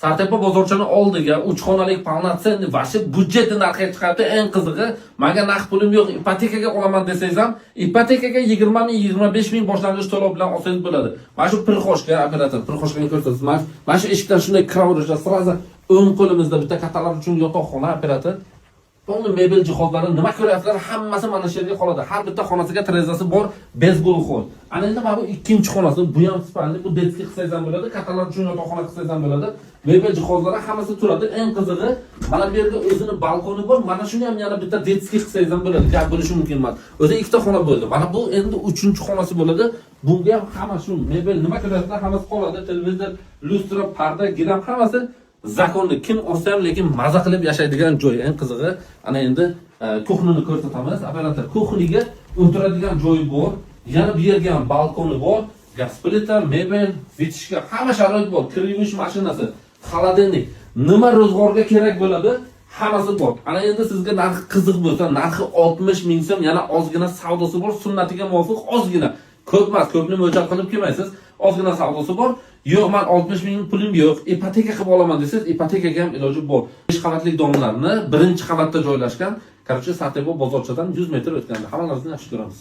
Sartepa bozorchani oldiga 3 xonalik полноценный, вообще byudjetni narxiga chiqardi. Eng qizig'i, "Menga naqd pulim yo'q, ipotekaga olaman" desangiz ham, ipotekaga 20 ming, 25 ming boshlang'ich to'lov bilan olsangiz bo'ladi. Mana shu прихожка, operator, прихожка ni ko'rsatasiz. Mana shu eshikdan shunday kiraverishda сразу o'ng qo'limizda bitta kattalar uchun yotoqxona, operator. Полный mebel jihozlari, nima ko'ryapsizlar, hammasi mana shu yerga qoladi. Har bitta xonasiga derazasi bor, без глухой. Ana endi mana bu ikkinchi xonasi, bu ham спальный, bu детский qilsangiz ham bo'ladi, kattalar uchun yotoqxona qilsangiz ham bo'ladi. Mebel jihozlari hammasi turadi. Eng qizig'i, mana bu yerda o'zini balkoni bor. Mana shuni ham yana bitta детский qilsangiz ham bo'ladi. Gap bo'lishi mumkin emas. O'zi ikkita xona bo'ldi. Mana bu endi uchinchi xonasi bo'ladi. Bunga ham hamma shu mebel, nima ko'ryapsizlar, hammasi qoladi. Televizor, lyustra, parda, gilam, hammasi законный. Kim olsa ham, lekin maza qilib yashaydigan joy. Eng qizig'i, ana endi кухня ni ko'rsatamiz. Operator, кухня ga o'tiradigan joyi bor. Yana bu yerga ham balkoni bor. Gaz plita, mebel, вытяжка, hamma sharoit bor. Kir yuvish mashinasi, холодильник, nima ro'zg'orga kerak bo'ladi, hammasi bor. Ana endi sizga narxi qiziq bo'lsa, narxi 60 ming so'm, yana ozgina savdosi bor, sunnatiga muvofiq ozgina. Ko'p emas, ko'pni mo'ljal qilib kelmaysiz. Ozgina savdosi bor. "Yo'q, man 60 ming pulim yo'q, ipoteka qilib olaman" desangiz, ipotekaga ham iloji bor. 5 qavatli дом larni birinchi qavatda joylashgan. Короче, Sartepa bozorchadan 100 metr o'tganda. Hammalaringizni yaxshi ko'ramiz.